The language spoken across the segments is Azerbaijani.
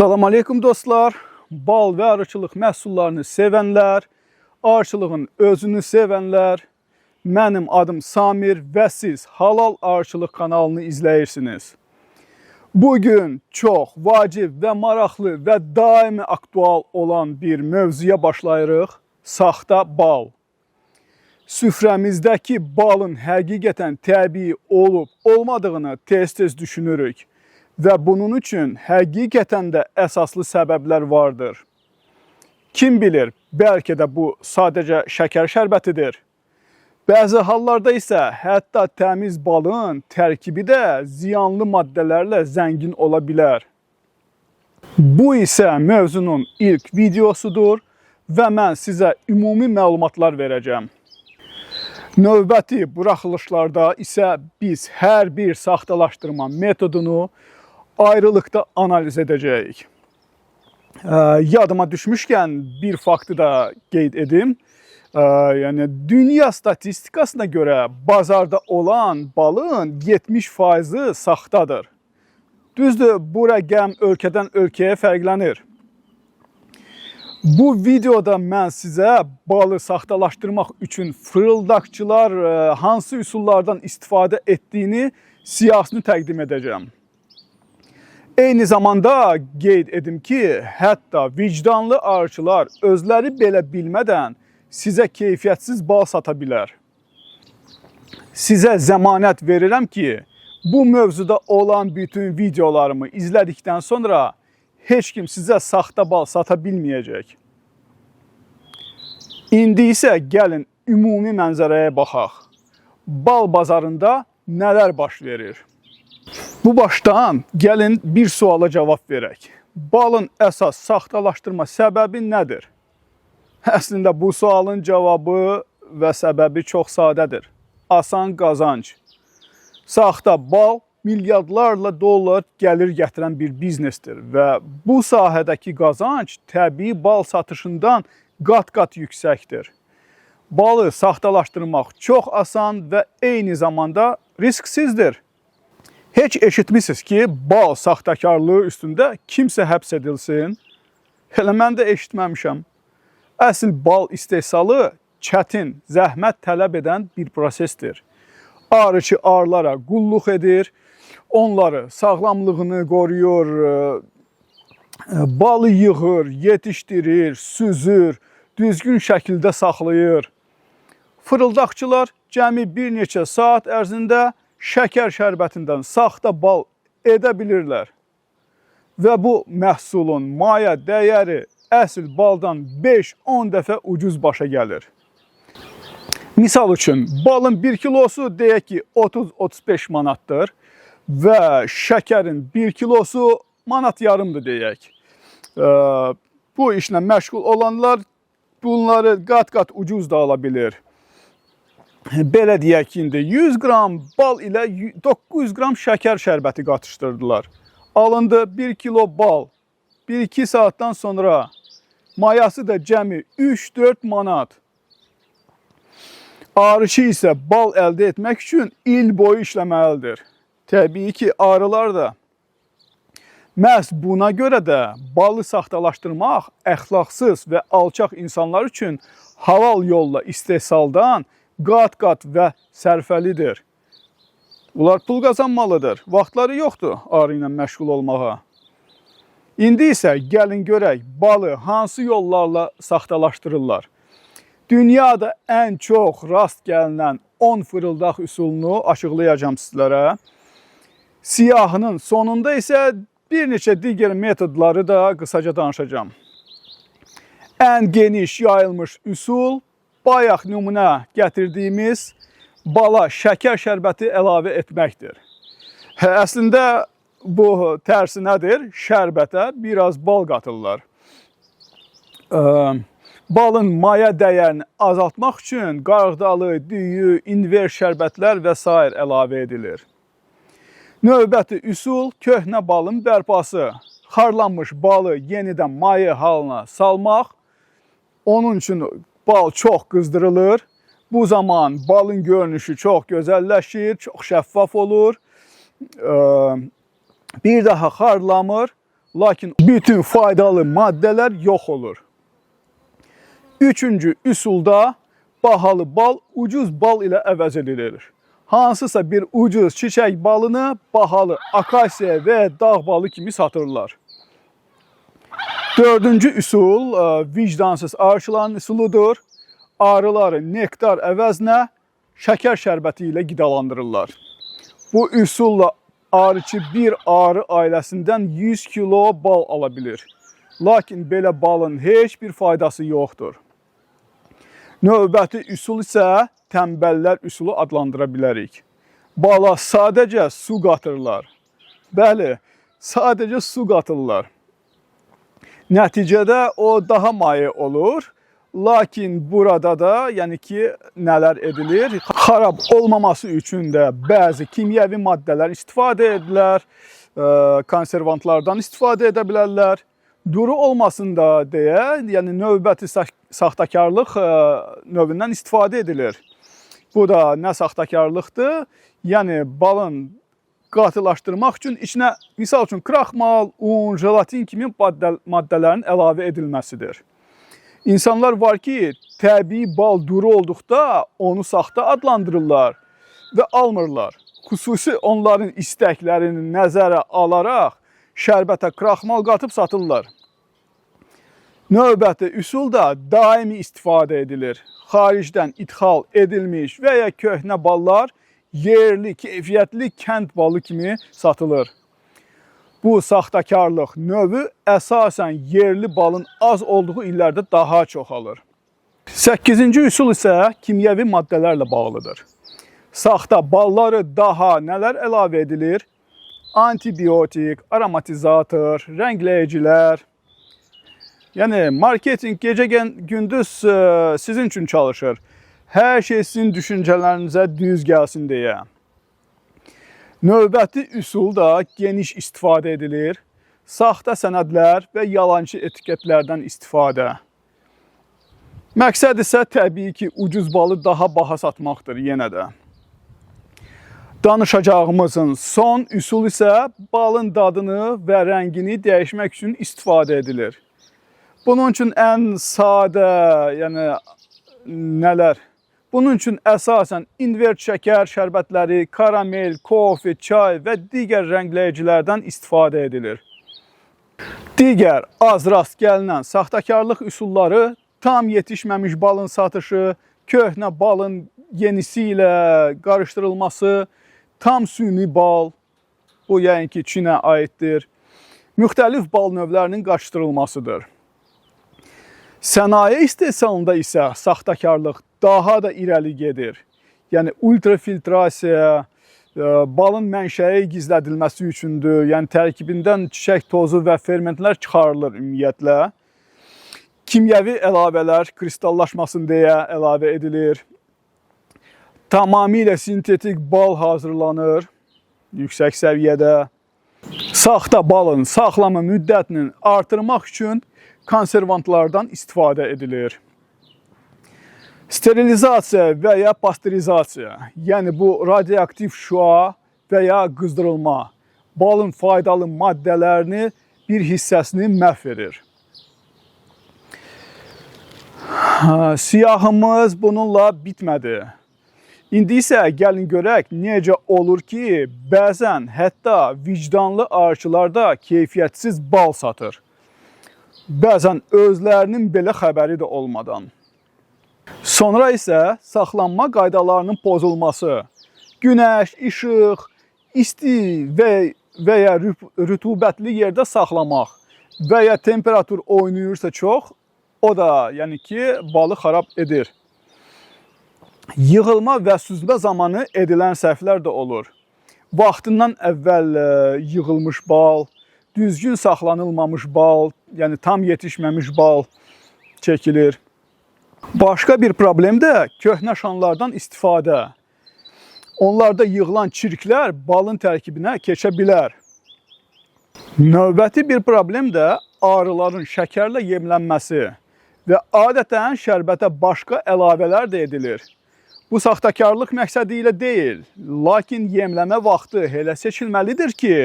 Salam aleykum dostlar. Bal və arıçılıq məhsullarını sevənlər, arıçılığın özünü sevənlər. Mənim adım Samir və siz Halal Arıçılıq kanalını izləyirsiniz. Bugün çox vacib və maraqlı və daimi aktual olan bir mövzuya başlayırıq. Saxta bal. Süfrəmizdəki balın həqiqətən təbii olub olmadığını tez-tez düşünürük və bunun üçün həqiqətən də əsaslı səbəblər vardır. Kim bilir, bəlkə də bu sadəcə şəkər şərbətidir. Bəzi hallarda isə hətta təmiz balın tərkibi də ziyanlı maddələrlə zəngin ola bilər. Bu isə mövzunun ilk videosudur və mən sizə ümumi məlumatlar verəcəm. Növbəti buraxılışlarda isə biz hər bir saxtalaşdırma metodunu ayrılıqda analiz edəcəyik. Yadıma düşmüşkən bir faktı da qeyd edim. Yəni dünya statistikasına görə bazarda olan balın 70%-i saxtadır. Düzdür, bu rəqəm ölkədən ölkəyə fərqlənir. Bu videoda mən sizə balı saxtalaşdırmaq üçün fırıldaqçılar hansı üsullardan istifadə etdiyini siyahısını təqdim edəcəm. Eyni zamanda qeyd edim ki, hətta vicdanlı arıçılar özləri belə bilmədən sizə keyfiyyətsiz bal sata bilər. Sizə zəmanət verirəm ki, bu mövzuda olan bütün videolarımı izlədikdən sonra heç kim sizə saxta bal sata bilməyəcək. İndi isə gəlin ümumi mənzərəyə baxaq. Bal bazarında nələr baş verir? Bu başdan gəlin bir suala cavab verək. Balın əsas saxtalaşdırma səbəbi nədir? Əslində bu sualın cavabı və səbəbi çox sadədir. Asan qazanc. Saxta bal milyardlarla dollar gəlir gətirən bir biznesdir və bu sahədəki qazanc təbii bal satışından qat-qat yüksəkdir. Balı saxtalaşdırmaq çox asan və eyni zamanda risksizdir. Heç eşitmisiniz ki, bal saxtakarlığı üstündə kimsə həbs edilsin? Elə mən də eşitməmişəm. Əsl bal istehsalı çətin, zəhmət tələb edən bir prosesdir. Arıçı arılara qulluq edir, onları sağlamlığını qoruyur, balı yığır, yetişdirir, süzür, düzgün şəkildə saxlayır. Fırıldaqçılar cəmi bir neçə saat ərzində şəkər şərbətindən saxta bal edə bilirlər. Və bu məhsulun maya dəyəri əsl baldan 5-10 dəfə ucuz başa gəlir. Misal üçün, balın 1 kilosu deyək ki 30-35 manatdır və şəkərin 1 kilosu manat yarımdır deyək. Bu işlə məşğul olanlar bunları qat-qat ucuz da ala bilir. Belə deyək ki, indi 100 qram bal ilə 900 qram şəkər şərbəti qatışdırdılar. Alındı 1 kilo bal. 1-2 saatdan sonra mayası da cəmi 3-4 manat. Arıçı isə bal əldə etmək üçün il boyu işləməlidir. Təbii ki, arılar da. Məhz buna görə də balı saxtalaşdırmaq əxlaqsız və alçaq insanlar üçün halal yolla istehsaldan qat-qat və sərfəlidir. Bunlar pul qazanmalıdır. Vaxtları yoxdur arı ilə məşğul olmağa. İndi isə gəlin görək balı hansı yollarla saxtalaşdırırlar. Dünyada ən çox rast gəlinən 10 fırıldaq üsulunu açıqlayacağam sizlərə. Siyahının sonunda isə bir neçə digər metodları da qısaca danışacağam. Ən geniş yayılmış üsul bayaq nümunə gətirdiyimiz bala şəkər şərbəti əlavə etməkdir. Əslində bu tərsinədir. Şərbətə biraz bal qatırlar. Balın maya dəyərini azaltmaq üçün qarğıdalı, düyü, inver şərbətlər və sair əlavə edilir. Növbəti üsul köhnə balın bərpası. Xarlanmış balı yenidən maye halına salmaq. Onun üçün bal çox qızdırılır. Bu zaman balın görünüşü çox gözəlləşir, çox şəffaf olur. Bir daha xarlamır. Lakin bütün faydalı maddələr yox olur. Üçüncü üsulda bahalı bal ucuz bal ilə əvəz edilir. Hansısa bir ucuz çiçək balını bahalı akasiya və dağ balı kimi satırlar. Dördüncü üsul vicdansız arıçıların üsuludur. Arıları nektar əvəzinə şəkər şərbəti ilə qidalandırırlar. Bu üsulla arıçı bir arı ailəsindən 100 kilo bal ala bilir. Lakin belə balın heç bir faydası yoxdur. Növbəti üsul isə tənbəllər üsulu adlandıra bilərik. Bala sadəcə su qatırlar. Bəli, sadəcə su qatırlar. Nəticədə o daha maye olur. Lakin burada da, yəni ki, nələr edilir? Xarab olmaması üçün də bəzi kimyəvi maddələr istifadə edilər, konservantlardan istifadə edə bilərlər. Duru olmasın da deyə, yəni növbəti saxtakarlıq növündən istifadə edilir. Bu da nə saxtakarlıqdır? Yəni balın qatılaşdırmaq üçün içinə misal üçün kraxmal, un, jelatin kimi maddələrin əlavə edilməsidir. İnsanlar var ki, təbii bal duru olduqda onu saxta adlandırırlar və almırlar. Xüsusi onların istəklərini nəzərə alaraq şərbətə kraxmal qatıb satırlar. Növbəti üsul da daimi istifadə edilir. Xaricdən idxal edilmiş və ya köhnə ballar yerli, keyfiyyətli kənd balı kimi satılır. Bu saxtakarlıq növü əsasən yerli balın az olduğu illərdə daha çoxalır. 8-ci üsul isə kimyəvi maddələrlə bağlıdır. Saxta balları daha nələr əlavə edilir? Antibiotik, aromatizator, rəngləyicilər. Yəni marketinq gecə gündüz sizin üçün çalışır. Hər şey sizin düşüncələrinizə düz gəlsin deyə. Növbəti üsul da geniş istifadə edilir. Saxta sənədlər və yalançı etiketlərdən istifadə. Məqsəd isə təbii ki, ucuz balı daha baha satmaqdır yenə də. Danışacağımızın son üsul isə balın dadını və rəngini dəyişmək üçün istifadə edilir. Bunun üçün ən sadə, yəni nələr? Bunun üçün əsasən invert şəkər şərbətləri, karamel, kofe, çay və digər rəngləyicilərdən istifadə edilir. Digər az rast gəlinən saxtakarlıq üsulları tam yetişməmiş balın satışı, köhnə balın yenisi ilə qarışdırılması, tam süni bal, bu yəni ki Çinə aiddir, müxtəlif bal növlərinin qarışdırılmasıdır. Sənaye istehsalında isə saxtakarlıq daha da irəli gedir. Yəni ultrafiltrasiya, balın mənşəyi gizlədilməsi üçündür. Yəni tərkibindən çiçək tozu və fermentlər çıxarılır ümumiyyətlə. Kimyəvi əlavələr kristallaşmasın deyə əlavə edilir. Tamamilə sintetik bal hazırlanır yüksək səviyyədə. Saxta balın saxlama müddətini artırmaq üçün konservantlardan istifadə edilir. Sterilizasiya və ya pasterizasiya, yəni bu radioaktiv şüa və ya qızdırılma balın faydalı maddələrini bir hissəsini məhv edir. Siyahımız bununla bitmədi. İndi isə gəlin görək necə olur ki, bəzən hətta vicdanlı arıçılar da keyfiyyətsiz bal satır. Bəzən özlərinin belə xəbəri də olmadan. Sonra isə saxlanma qaydalarının pozulması, günəş, işıq, isti və ya rütubətli yerdə saxlamaq və ya temperatur oynayırsa çox, o da yəni ki, balı xarab edir. Yığılma və süzmə zamanı edilən səhvlər də olur. Vaxtından əvvəl yığılmış bal, düzgün saxlanılmamış bal, yəni tam yetişməmiş bal çəkilir. Başqa bir problem də köhnə şanlardan istifadə. Onlarda yığılan çirklər balın tərkibinə keçə bilər. Növbəti bir problem də arıların şəkərlə yemlənməsi və adətən şərbətə başqa əlavələr də edilir. Bu saxtakarlıq məqsədi ilə deyil, lakin yemləmə vaxtı elə seçilməlidir ki,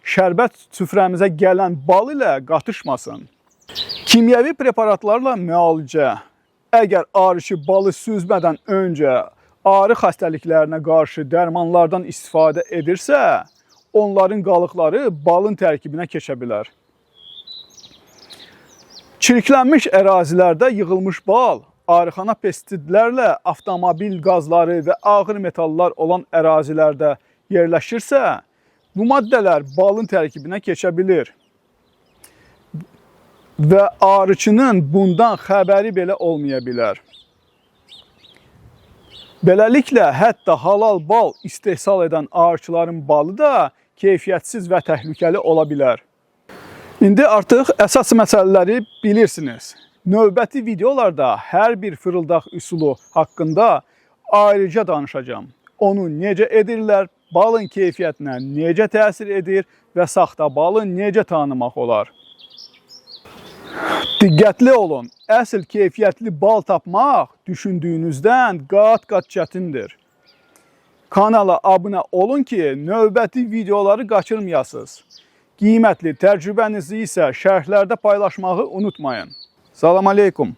şərbət süfrəmizə gələn bal ilə qatışmasın. Kimyəvi preparatlarla müalicə. Əgər arıçı balı süzmədən öncə arı xəstəliklərinə qarşı dərmanlardan istifadə edirsə, onların qalıqları balın tərkibinə keçə bilər. Çirklənmiş ərazilərdə yığılmış bal, arıxana pestisidlərlə avtomobil qazları və ağır metallar olan ərazilərdə yerləşirsə, bu maddələr balın tərkibinə keçə bilir və arıçının bundan xəbəri belə olmaya bilər. Beləliklə, hətta halal bal istehsal edən arıçıların balı da keyfiyyətsiz və təhlükəli ola bilər. İndi artıq əsas məsələləri bilirsiniz. Növbəti videolarda hər bir fırıldaq üsulu haqqında ayrıca danışacağam. Onu necə edirlər, balın keyfiyyətinə necə təsir edir və saxta balı necə tanımaq olar? Diqqətli olun. Əsl keyfiyyətli bal tapmaq düşündüyünüzdən qat-qat çətindir. Kanala abunə olun ki, növbəti videoları qaçırmayasınız. Qiymətli təcrübənizi isə şərhlərdə paylaşmağı unutmayın. Salam aleykum.